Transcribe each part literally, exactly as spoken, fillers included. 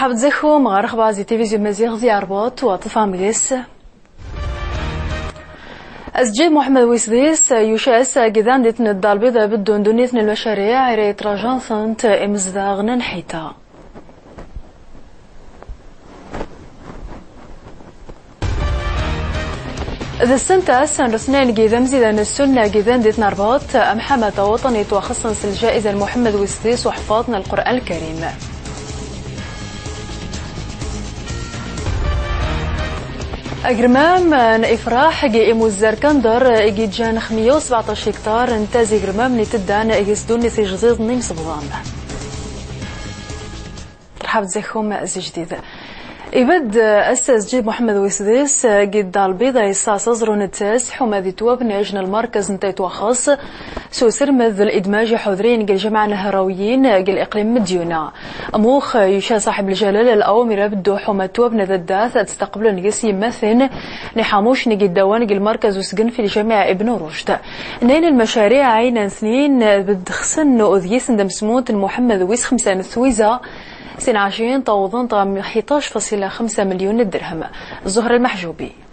Ḥab zexxum ɣer ixbar zi tilivizyu amaziɣ zi Rrbaṭ, waṭṭef amgis. Asǧid Muḥemmed Wisdis yuca ass-a agdan di tnedda lbiḍa ibeddu n ddunit n lmacariɛ ira itrajan-tent imezdaɣ n ḥita. D ssent ass n letnayen giden, ziden ssunna giden di tnarbaḍt, amḥamat awṭan itwaxṣṣen s lǧa'iza n Muḥemmed Wisdis uḥfaḍ n Lqur'an Lkarim. Agrmam n ifraḥ gi imuzzar Kandar i giǧan xmeyya u sbeɛṭac hiktar n tazigrmam n iteddan gi sdunit ijdiden imsebḍan. Mṛeḥba zexxum zi jdid. Ibedd ass-a Asǧid Muḥemmed Wisdis, gidda lbiḍa yessas aẓru n ttas ḥuma di twabnaj n lmerkez n Tayt Waxas, s usrmed d lidmaj iḥudrin g lǧamɛa n Lhrawiyin g liqlim n Medyuna. Amux yuca ṣaḥib lǧalala lawamir abeddu ḥuma twabna daddat ad staqblen gis yimmaten n iḥamucen igiddawen g lmerkez usgen fi lǧamiɛ Ibn Rucd. Nnayn lmacariɛ ayna n tnin bedd xsen udgis n demsmut n Muḥemmed wis xemsa n twiza, sin ɛecrin tawḍen ɣer ḥdac fasila xemsa milyun n dderhem. Zuhra Lmeḥjubi.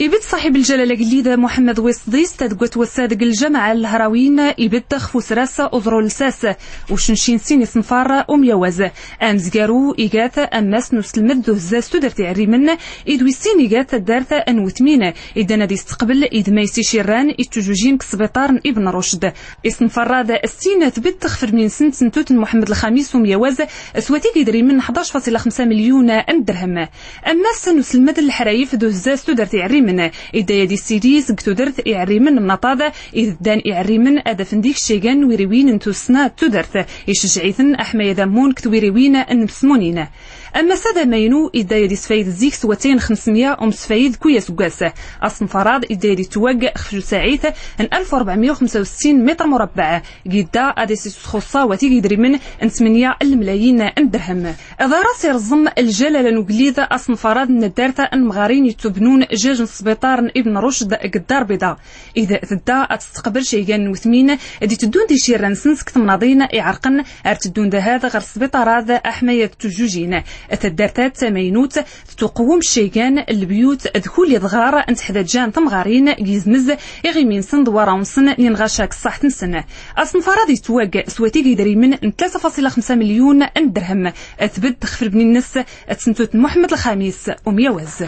Ibedd ṣaḥib lǧalala agellid Muḥemmed Wisdis tadgwat wass-a deg lǧamɛa n Lhrawiyin, ibedd xef usras uẓru lsas, ucnci n sin iṣenfar umyawaz. Amezgaru iga-t ammas n uselmed d uhezzaz tudert iɛerrimen, id wis sin iga-t taddart n wetmin, iddan ad isteqbel idmays icirran ittujujin g sbiṭar n Ibn Rucd. Iṣenfar-ad sin tbedd xef lbni-nsen n tentut n Muḥemmed Lxamis umyawaz s watig idrimen ḥdac fasila xemsa milyun n dderhem. Ammas n uselmed n leḥrayef d uhezzaz tudert iɛerrimen, idda-yad isili seg tudert iɛerrimen n Mnaṭad, id ddan iɛerrimen ad afen dig cigan n wiriwin n tussna d tudert, icejjeɛ-iten aḥma ad ammun g twiriwin n tmesmunin. Ammas-ad amaynu idda-yad isfayed zik s wattayen xemsemya umsfayed kuya aseggas. Aṣenfar-ad idda-yad itweg xef lewsaɛit n alef u rebɛemya u xemsa u settin mitr murabbeɛ, gidda ad as-isxuṣṣa watig idrimen n tmenya n lemlayin n dderhem. Ḍar-as irẓem lǧalala n ugellid aṣenfar-ad n taddart n Mɣarin ittubnun jaj n sbiṭar n Ibn Rucd g Ddar Lbiḍa. Id tedda ad testeqbel cigan n wetmin d-iteddun d icirran-nsen seg temnaḍin iɛerqen, ar teddun dahad ɣer sbiṭar-ad aḥma ad ttujjujin. Taddart-ad tamaynut tettuqwem cigan n lebyut d kul iḍɣar n teḥdaǧa n temɣarin g izmez iɣimi-nsen d warraw-nsen n inɣaca g ṣṣaḥt-nsen. Aṣenfar-ad itweg s watig idrimen n tlata fasila xemsa milyun n dderhem. Tbedd xef lbni-nnes tentut n Muḥemmed Lxamis umyawaz.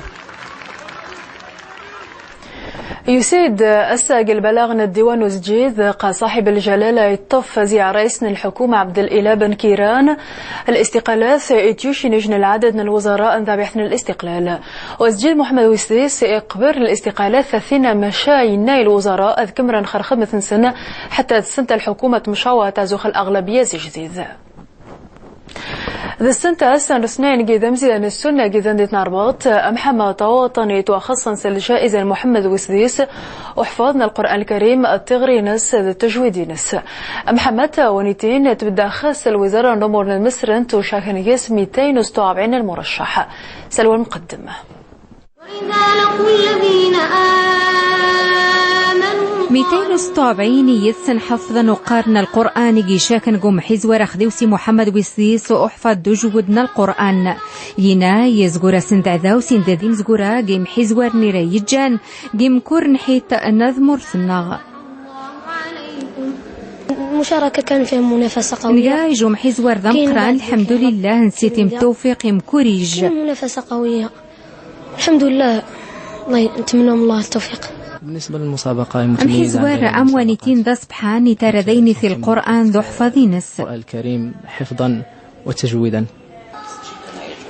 Yusa-d ass-a g lbalaɣ n ddiwan usǧid ɣef ṣaḥib lǧalala iṭṭef zi ṛṛayis n lḥukuma Ɛebdelilah Ben Kiran listiqalat i tyucinij n lɛadad n lwuzara n dabiḥt n listiqlal. Usǧid Muḥemmed Wisdis iqber listiqalat tin maca inna i lwuzara ad kemmren xer xedmet-nsen ḥetta d ssent lḥukuma tmecawat azux laɣlabiya zi jdid. D ssent ass n letnayen giden, ziden ssunna giden di tnarbaḍt, amḥamat awṭan itwaxṣṣen s lǧa'iza n Muḥemmed Wisdis uḥfaḍ n Lqur'an Lkarim d tiɣri-ines d ttejwid-ines. Amḥamat awanitin tbedda xas lwizara n lumur n lmesrent ucakn gis mitayn u setta u rebɛin lmuraccaḥ. Salwa Lmuqeddem. Mitayn u setta u rebɛin yid-sen ḥefḍen u qqaren Lqur'an i gicakn g umḥizwar axdiw Si Muḥemmed Wisdis uḥfaḍ d ujwed n Lqur'an. Yina yezgur-asen d aɛdaw sin d imezgura g imḥizwaren ira yeǧǧan g imkurn ḥit n tmurt-nneɣ. المشاركة كان فيها منافسة قوية. Nga ij umḥizwar d ameqqran, lḥemdulillah, nsitim tawfiq imkurij. كان منافسة قوية. الحمد لله. الله ي-، نتمنى لهم الله التوفيق. بالنسبة للمسابقة، هي متميزة عن باقي المسابقات. Amḥizwar amwanitin d asebḥan, itaradayn-it i Lqur'an d uḥfaḍ-ines. القرآن الكريم حفظا وتجويدا.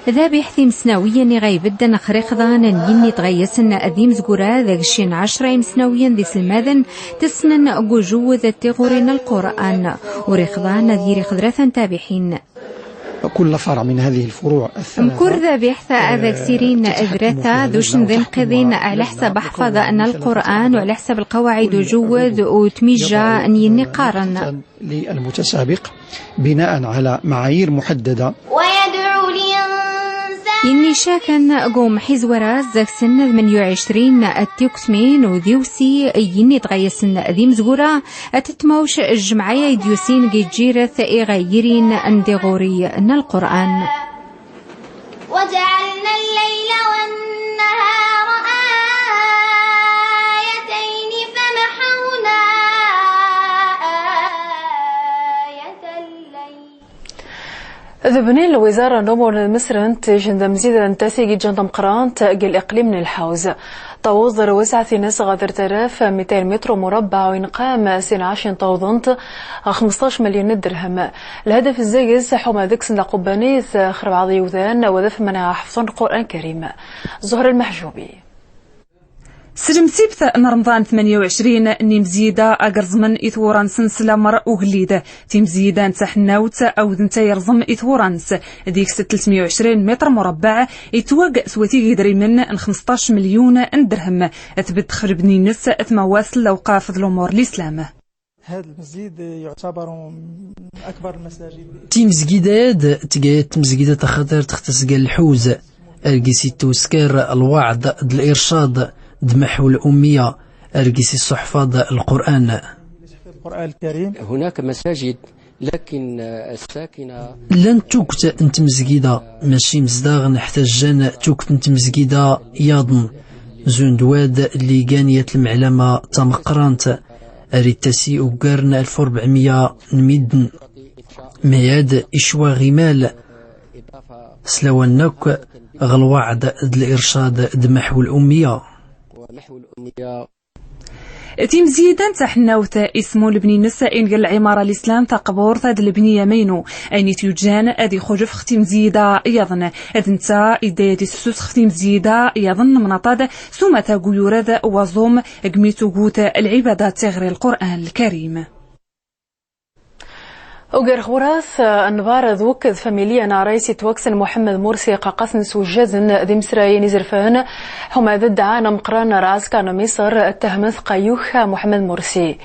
Dabiḥt imesnawiyen i ɣa ibedden xer ixḍan n yinni tɣayasen d imezgura, d agci n ɛecra imesnawiyen d iselmaden tessnen g ujewwed tiɣuri n Lqur'an, ur ixḍan ad yiri xeḍra-ten tabiḥin. كل فرع من هذه الفروع الثلاثة، mkur dabiḥt ad agsirin drata d ucen d inqiḍin ɛla ḥsab aḥfaḍ n Lqur'an u ɛla ḥsab lqawaɛid ujewwed u tmija n yinni qqaren. للمتسابق بناء على معايير محددة. ويدعو الإنسان Inna icaken g umḥiz wara zagsen d tmenya u ɛecrin tikusmin u d iwsi, inna dɣa yasn d imzgura, ad tmawc ljemɛa i d-yusin g ijjiret iɣayrin n tiɣuri n Lqur'an. وجعلنا الليل والنهار آيتين فمحونا آية الليل. Debni lwizara n umur n tmesrent ijn tamzida n tasi i iǧan tameqqrant g liqlim n Lḥawz. Tawweḍ lwesɛa-ines ɣer telt alaf u mitay mitr murabbeɛ, u inqam s inɛac n tawḍent ɣer xemsṭac melyun n dderhem. Lhadaf zzi-s ḥuma deg-s n laqubbanit ɣer rebɛa iwdan, u hadaf mani ɣa ḥefḍen Lqur'an Lkarim. Zuhra Lmeḥjubi. S lemsibt n Remḍan tmenya u ɛecrin n imziyda a ireẓmen i twura-nsen s lamer ugellid. Timziyda n taḥnawt awdent a ireẓm i twura-ns, deg-s tlatmya u ɛecrin mitr murabbeɛ, itweg s watig idrimen n xemsṭac melyun n dderhem. Tbedd xf lebni-ns tmawass n lawqaf d lumur n lislam. هذا المسجد يعتبر من أكبر المساجد. Timezgida-ad tga yat tmezgida taxatart ɣ tesga n Lḥuz, ar gis ittwaskar lwaɛḍ d lircad d maḥw lummiya, ar gis issuḥfaḍ Lqur'an. القرآن الكريم. هناك مساجد، لكن الساكنة. Llant tugt n tmezgida, maca imezdaɣ ḥtaǧǧan tugt n tmezgida yaḍn. Zund wad lli igan yat lmeɛlama tameqqrant, ar ittasi uggar n alef u rebɛemya n midden. Meyad icwa ɣ imal s lawan akk ɣ lwaɛḍ d lircad d maḥw lummiya. Timziyda n taḥnawt ismu lebni-ns inga lɛimara n lislam taqburt d lebni amaynu, ayen ityuǧan ad ixulef ɣ timziyda yaḍn. D netta idda ad issus ɣ timziyda yaḍn n mnaṭ-ad s umata g uyurad waẓum g mi tugut lɛibada tiɣri Lqur'an Lkarim. Ugar ɣur-s, nbar d wekd familya n ṛṛayis itwakksen Muḥemmed Mursi, iqaqqasen s wejjadn d imesrayen izerfan, ḥuma-d ddɛan ameqqran ɣer lɛaskar n Miṣr, ttahmen-t ɣ yuka Muḥemmed Mursi.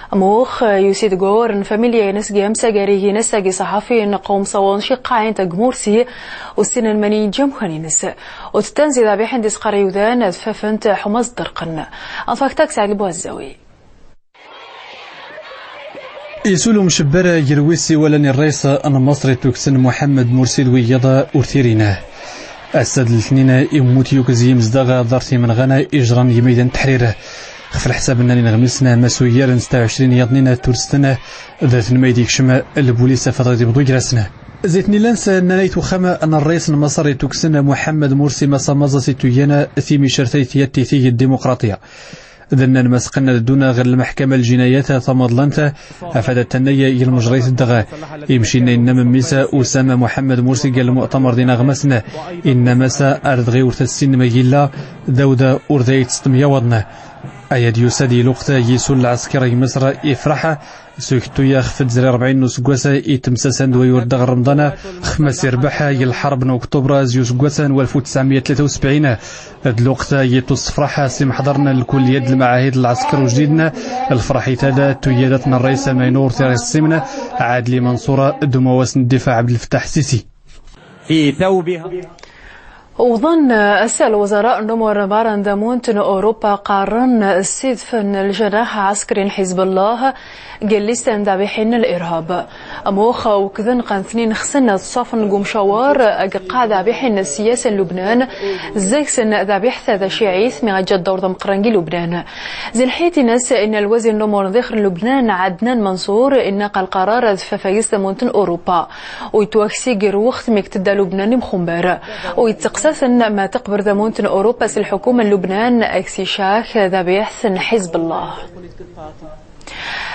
Amux yusi-d g ugur n familya-ines g amsagar-agi-ines g iṣaḥafiyen ɣ umṣawaḍ n ciqqaɛin tag Mursi, ur ssinen mani iǧǧa amkan-ines. U tettanzi dabiḥ n disqar iwdan ad fafen-t ḥuma-s ḍerqen. Anfaktak Saɛid Lbuɛezzawi. Isul umcebber gar wis iwalan i ṛṛayis n Maṣr itwakksen Muḥemmed Mursi d wiyaḍ ur t-irin. Ass-a d letnin, immut yukk zi imezdaɣ ḍart imenɣan ijran g meydan n teḥrir. Ɣef leḥsab nnan ineɣmisen, mass uyyar n setta u ɛecrin yaḍnin tursten d tnmayt ikcem lbulis afad ad ibḍu gar-asen. Zi tnila-nsen nnan ayt uxxam n ṛṛayis n Maṣr itwakksen Muḥemmed Mursi, mass amaẓ a s-ituyyan timicert ayt yat titig d dimuqraṭya. D nnan mass qqen ad ddun ɣer lmeḥkama ljinayat tamaḍlant afad ad tannay i lmejra iteddeɣ. Imcinna inna memmi-s Usama Muḥemmed Mursi g lmuɛtamar d inaɣmasen, inna mass ar dɣi ur t-ssinen ma gilla, d awd ur d ayt s temyawaḍn. Aya d-yusa-d i lweqt isul lɛaskar g Miṣr ifreḥ s ukettu-ya ɣef tzri rebɛin n useggas itemsasan d wayyur d daɣ n Remḍan, ɣef mass irbeḥ g lḥerb n Uktubr zi useggas n walef u tesɛemya tlata u sebɛin. D lweqt i tussefreḥ s imḥḍarn n lkulliyat d lmaɛahid n lɛaskar ujdid, lferḥ itad tuyyadat n ṛṛayis amaynu ur t-issimen, Ɛadli Manṣur d umawas n ddifaɛ Ɛebdelfettaḥ Sisi. Wwḍen ass-a lwezara n umur n berra n tamunt n Urupa qqaren ssidfen ljanaḥ ɛaskri n Ḥizb Llah g llista n dabiḥin n lirhab. Amux wekden ɣ tnin xsen ad ṣṣafen g umcawar g qqaɛ dabiḥin n ssiyasa n Lubnan, zegsen dabiḥt taciɛit mi ɣa ǧǧa ddawr d ameqqran g Lubnan. Zi lḥit ines inna lwazir n umur n dixr n Lubnan Ɛadnan Manṣur inna ɣ lqarar ad tfaf agis tamunt n Urupa. U itwaksi g lwext mi tedda Lubnan imxumbar. U itteqsa-ten ma teqber tamunt n Urupa s lḥukuma n Lubnan aksi cak dabiḥt n Ḥizb Llah.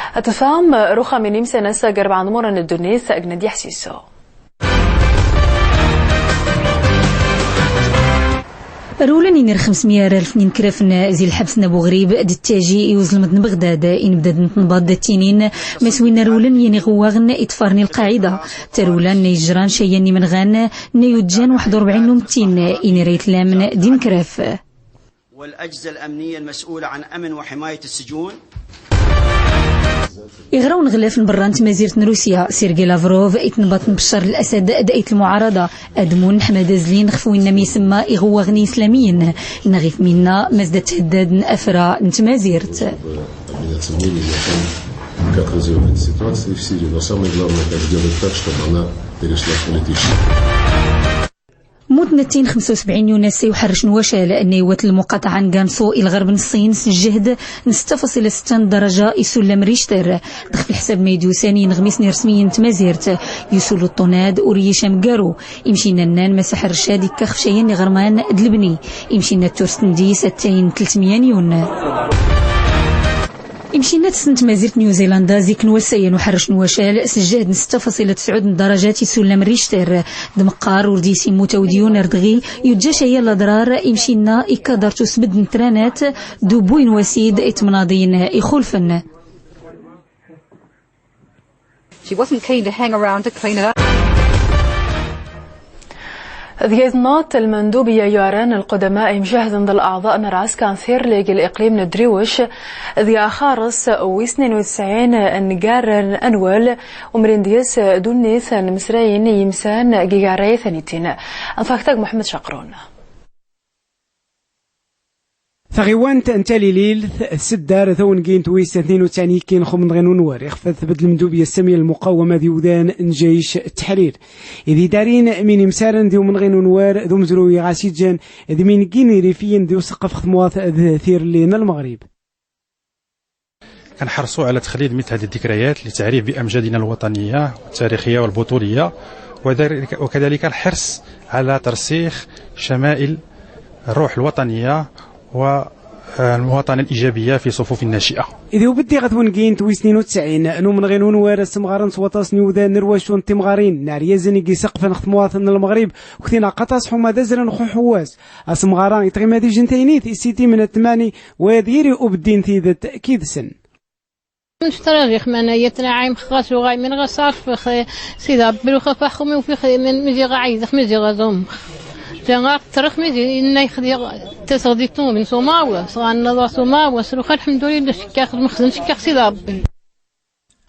Ad tefham ruxam inimsan ass-a g rebɛa n umur n ddunit g Nadya Ḥsiso. Rewlen inna xemsmya alef n inkrafen zi lḥebs n Abu Ɣrib d ttaji i uzlem n Beɣdad, inna bdadent nbaḍ d ttinin, mass winna rewlen yan iɣewwaɣen iṭṭfaren i Lqaɛida. Tarewla nna ijran ca yan imenɣan nna yuǧǧan waḥed u rebɛin n umettin, inna ra itlamen d inkraf. والأجهزة الأمنية المسؤولة عن أمن وحماية السجون. Iɣrawnen ɣlaf n berra n tmazirt n Rusya, Sergey Lavrov, itnbaṭ n Bccar Lasad d ayt lmuɛaraḍa, ad mun ḥma ad azlen xef winna mi isemma iɣewwaɣen islamiyen, neɣ ifem inna mazda tthaddadn afra n tmazirt. Как развивается ситуация в Сирии, но самое главное, как сделать так, чтобы она перешла в политический. Mut n ttin xemsa u sebɛin yunyu, s uḥerrec n wacal, nna iwat lmuqaṭaɛa n Gansu i lɣerb n Ṣin s ljehd n setta faṣila setta n ddaraja i sullam Richter. Dɣ f lḥsab ma idusan i inɣmisen irsmiyen n tmazirt, yusu luṭṭunad ur iyyec amgaru. Imcinna nnan Mass Ḥerrec ad ikka xef cayan n iɣerman d lebni. Imcinna turst n dis attayen tletmya n yun. Imcinna n tmazirt n New Zealand zikn wass-a, yan uḥerrec n wacal, s ljehd n setta faṣila tesɛud n ddaraja i sullam Richter. D meqqar ur d-yis immut awd yun ar dɣi, yujja cayan n ladrar. Imcinna ikka ḍart usbedd n tranat d ubbuy n wasid i temnaḍin ixulfen. She wasn't keen to hang around to clean it up. Deg-a tnaḍt, lmendubiyya yuɛran lqudama imcahden d laɛḍa n lɛaskar n tirli g liqlim n Driwec, deg-a xarṣ wis tnin u tesɛin n gar n anwel, umrin deg-s dunnit n mesrayen n yimsan g igarra i ten-ittin. Nfakta g Muḥemmed Caqrun. Taɣiwant n Talililt tseddar tawengint wis tnin u tesɛin ikkin x umenɣi n unwar, ixef ad tbedd lmendubiyya samiya n lmuqawama d iwdan n Jayc Ttaḥrir. Id idarin min imsarren di umenɣi n unwar d umezruy ɣas iǧǧan d min ggin irifiyen di useqqef x temwaḍt d tirli n Lmeɣrib. كنحرصوا على تخليد مثل هذه الذكريات للتعريف بأمجادنا الوطنية والتاريخية والبطولية، وذلك، وكذلك الحرص على ترسيخ شمائل الروح الوطنية والمواطنة الإيجابية في صفوف الناشئة. Id iwbeddi ɣer twengint wis tnin u tesɛin n umenɣi n unwar, asemɣar s waṭas n iwdan n rwacu n timɣarin n ryazen i iseqqfen x temwaḍt n Lmeɣrib, uktin aqaṭas ḥuma d azren x uḥewwas. Asemɣar-a itɣima d ijentaynit i siti min at tmani, wa ad yiri ubeddi n tidet kid-sen. Neftarix mana yatnaɛim xas uɣaymin ɣas arfex, Sidi Ṛebbi lxaf axxum iwfix, min, mi ziɣ aɛidex, mi ziɣ aẓumx. Ziɣ aṭṭrex, mi ziɣ inna ixdiɣ tasɣdit n umin s umawas, ɣanna ḍas umawas, ruxa lḥemdulillah, cikkax mexzen, cikkax Sidi Ṛebbi.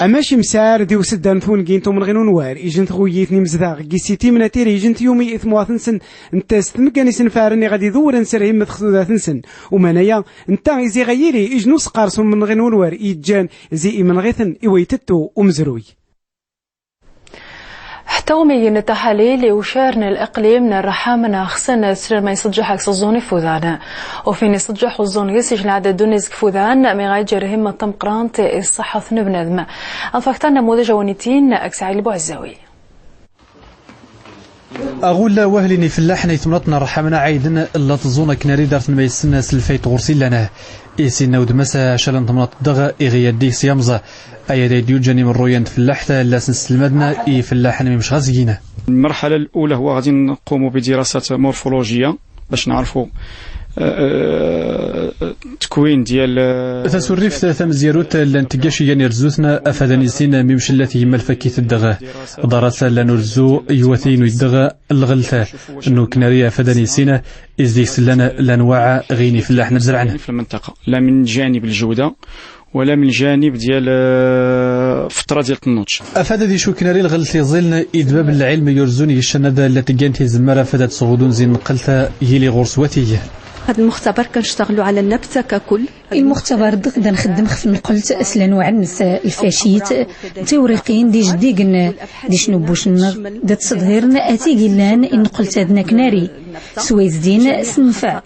Amac imsar d iwseddan n twengint umenɣi n unwar, ijen tɣuyyit n imezdaɣ, gis itimna tira ijen tyumi i temwaḍt-nsen, ntas tmeggan isenfaren i ɣad idewren s rhimmet x tudert-nsen. Umanaya, nta izi ɣa yili ijen usqar s umenɣi n unwar, iǧǧan zi imenɣiten i wa itettu umezruy. Ḥetta umi igen taḥalil iwcarn liqlim n rḥamna xsen sren ma iṣeǧǧaḥ ag s uẓẓun ifudan. U fin iṣeǧǧaḥ uẓẓun gis ijlɛad ddunit g ifudan, mi ɣa iǧer himma tamqrant i ṣṣaḥat n bnadem. Anfakta n namudej awnitin ag Saɛid Lbuɛezzawi. Aɣulla wahlin ifellaḥn i temnaḍt n rḥamna ɛayden lla tẓẓun aknari dartn ma isn s lfayt ɣur-s illan. Isinna udmas acal n temnaḍt dɣ iɣi addig s yamẓ. Ayad ay d-yuǧǧan imṛṛuyan n tfellaḥt, lla sn sselmadna i ifellaḥn mi mc ɣas gin. المرحلة الأولى هو غادي نقوموا بدراسات مورفولوجية باش نعرفوا، آه، آه، التكوين ديال، آه، Tasurrift tamzyarut llan tggaci yan irzutn afad ad nissin mi mc lla tgimma lfakit dɣ ḍarat llan urzu iwati inu dɣ lɣelt n uknari afad ad nissin is deg-s llan lanwaɛ ɣin ifellaḥn ad zerɛn. في المنطقة، لا من جانب الجودة ولا من جانب ديال، آه، فترة ديال النضج. Afad ad icu uknari lɣelt iẓiln i dbab n lɛilm yurzun i ccanna da lla tggan tizemmar afad ad sɣudun zi nneqlt yili ɣur-s wati. هذا المختبر كنشتغلوا على النبتة ككل. Lmuxtabar dɣ da nxeddem xef nneqlt s lanwaɛ-nnes, lfacit, tiwriqin d ijeddigen, d icnubbuc-nneɣ da ttseḍhirn atig illan i nneqlt-ad n aknari, s wa izdin s nnfeɛ.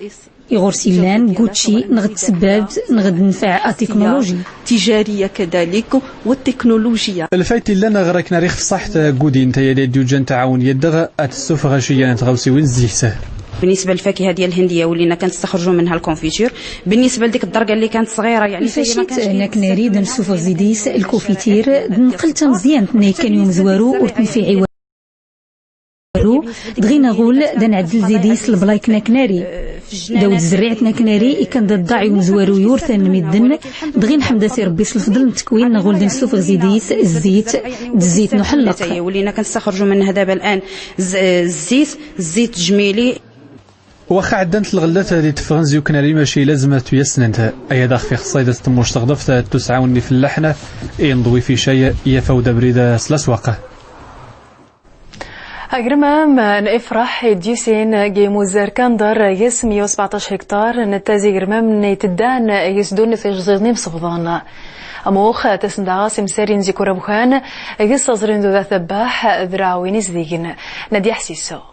Iɣur-s illan g učči, nɣd tsebbabt, nɣd nnfeɛ atiknuluji. تجارية كذلك والتكنولوجيا. Lfayt illan ɣer aknari x tṣaḥt, gudin tayad ad d-yuǧǧan tɛawn yad-dɣ ad tessufeɣ aci yan n tɣawsiwin zzit. بالنسبة للفاكهة ديال الهندية ولينا كنستخرجوا منها الكونفيتور. بالنسبة لديك الدرقة اللي كانت صغيرة، يعني، حتى هي ما كانش فيه. Lfacit n aknari da nessufeɣ zi dis lkufitir, d nneqlt tameẓyant n akken i umezwaru ur tenfiɛ i walu. Dɣi naɣul da nɛeddel zi dis lblayk n aknari. Daw d zzerriɛt n aknari i kan da tḍaɛ i umezwaru yurtan n medden. Dɣi nḥemd-as i Ṛebbi s lfeḍl n ttekwin naɣul da nessufeɣ zi dis zzit, d zzit n uḥelleq. ولينا كنستخرجوا منها دابا الآن ز-، الزيت، الزيت التجميلي. Waxxa ɛddant lɣellat ad-iteffɣen zi uknari, maci lazem ad tuyasnent. Aya daɣ ixṣṣa-d ad tmmuc teɣḍeft ad tusɛawen ifellaḥen i nḍwi fi cay, yafaw-d abrid s laswaq. Agrmam n ifraḥ i d-yusin g imuzzar Kandar gis meyya u sbeɛṭac hektar, netta zi igrmamen iteddan gis ddunit ijẓiḍen imsebḍan. Amux, tasndaɣ s imsarin zi kura mkan, gis aẓri n duda tabbaḥ, d raɛwin izdigen. Nadia Ḥsiso.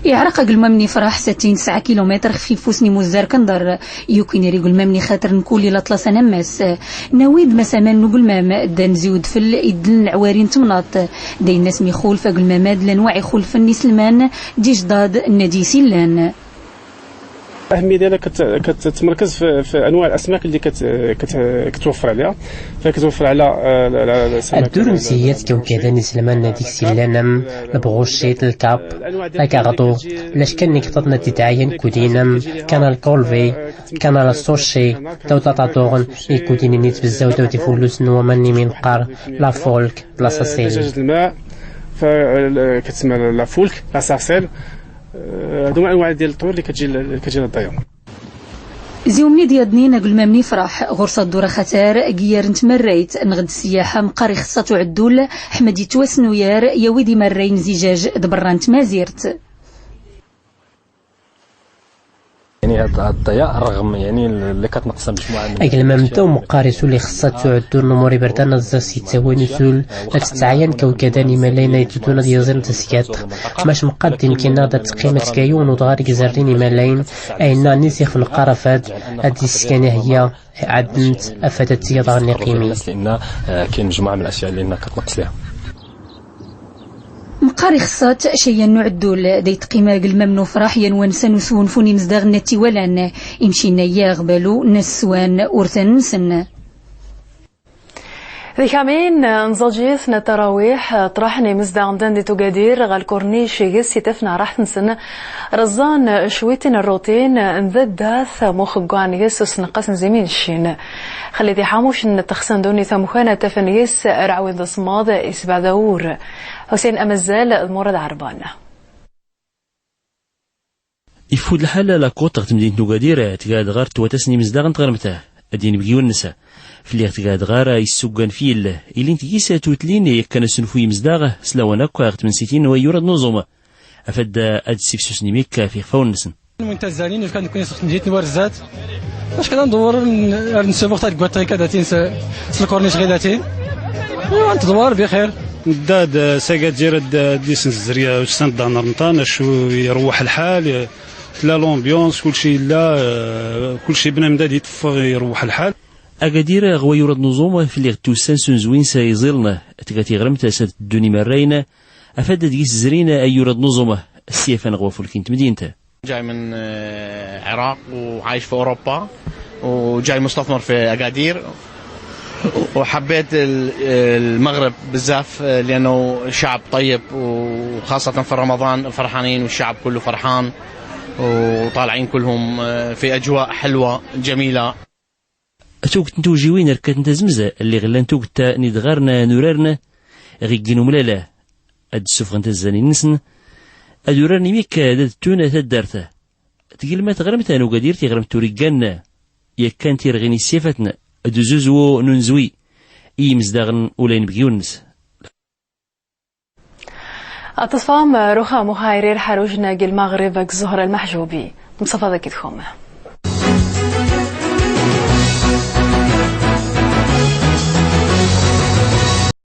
Iɛreq agelmam n ifraḥ, settin tesɛa kilumitr xef ifus n imuzzar Kandar. Yukin ar igelmamen ixater n kulli laṭlas anammas. Nawi-d masaman n ugelmam, ddan zi udfel iddel n ɛwari n temnaḍt. D ayennas mi ixulef agelmam-ad lanwaɛ ixulfen n iselman d ijdad n ad is illan. الأهمية ديالها كت-، كتمركز في، في أنواع الأسماك اللي كت-، كت-، كتوفر عليها. فكتوفر على، آه، ال-، ال-، السمك. Ad ddurent tiyat kawkadan iselman n ad is illan, am lbɣuccit, lkap, lakaɣḍu, lacka n ikḍaḍ n ad itɛayyan kudin, am kanal kolvi, kanal soci, tawḍaṭ aḍuɣen, ikudin-nni tbezzaw tawt ifullusen n waman-nni mi neqqar la faulque, la sarcelle. دجاجة الماء، ف-، ال-، كتسمى la faulque، la sarcelle. آه، هادو هما أنواع ديال الطيور اللي كتجي ل-، اللي كتجي للضياف. Zi umnid yaḍnin agelmam n ifraḥ, ɣur-s ad ḍur axatar, giyar n tmarrayt, nɣd ssiyaḥa, mqqar ixṣṣa-t uɛeddul, ḥmed itwasnuyar, yawi-d imarrayn n izijaj d berra n tmazirt. يعني هاد، هاد الضياء رغم يعني اللي كتنقصها مجموعة من Agelmam-ntew mqqar isul ixṣṣa-t uɛeddul n umur iberdan, aẓẓa s ittawin usul, ad tettɛayan kawkadan imalayn a iteddun ad iẓin tasgadt. Mac mqqar d-imkin-aɣ-d ad teqqim ad tga yiwen udɣar i izerrin imalayn, ayenna-nni s ixf neqqar afad ad isskan iheyya, ɛaddent afad ad tga daɣen iqqimi. لأن، آه، كاين مجموعة من الأشياء اللي إنها كتنقص ليها. Mqqar ixṣṣa-t cayyan n uɛeddul, da itqima agelmam n ufraḥ yan wansa n usgunfu n imezdaɣ n at iwalan, imcinna yaɣ balu n sswan urtan-nsen. Di kamin n tẓaǧit n ttarawiḥ, ṭraḥen imezdaɣ n dandi n Ugadir ɣer lkurnic ɣis itefna raḥt-nsen, reẓẓan cwiṭ n rruṭin n daddat muxeggan ɣis usneqqas n zimin ccin. Xlidi Ḥamuc n txsa n duni tamkan ad tafen ɣis raɛwin d aṣmad isbeɛ d awur. Ḥusin Amazzal d Murad Ɛerban. Ifud lḥal, la côte ɣer temdint n Ugadir tga-d ɣar twata-s n imezdaɣ n tɣermt, ad inebgi wen-nnes. Fell-i ɣer tga-d ɣar issuggan fil, ilin tgis tutlin, yakkan asunfu imezdaɣ s lawan akk ɣer tmensitin n wayyur ad nuẓum. Afad ad ssifsusen imik f ixfawen-nsen. Win tazzanin, ur kan nekni s temdint n Warzat. Acu kan ad ndewwer ar nsubuɣ taggaṭ-agi datin s, s lkurnic ɣi datin. Iwa, ad ntḍewwer bixir. Nedda-d s Agadir ad, ad isnezzer ya ussan d-nehṛ nṭan, acu iṛewweḥ lḥal, tella l'ambiance, kulci yella, kulci bnadem da d-iteffeɣ, iṛewweḥ lḥal. Agadir ɣer wayyur ad nuẓum, fell-i ɣer tussan s unezwi-ns iẓiln, tga tiɣremt s ad ddun imarrayn, afad ad gis zrin ayyur ad nuẓum, s yafan ɣer wafulki n temdint. جاي من، آه، عراق وعايش في أوروبا، وجاي مستثمر في أكادير، وحبيت ال-، المغرب بزاف، آه، لأنه شعب طيب، وخاصة في رمضان فرحانين، والشعب كله فرحان، وطالعين كلهم، آه، في أجواء حلوة جميلة. Tugt n tewjiwin rkatnt azemz, lliɣ llan tugt n idɣarn n urarn ɣ iggi n umlal, ad d-ssufɣen tazzanin-nsen, ad urarn imik d ad ttun taddart. Tgelma teɣremt n Ugadir tiɣremt ur iggan, yakkan tirɣin isyafatn d uzuzwu n unezwi i yimezdaɣen ula inebgiwen-nnes. Ad teṣfam ruxa muxayrir ḥarujna g lmaɣrib g Zuhra Lmaḥjubi. Mṣafa dagi dkum.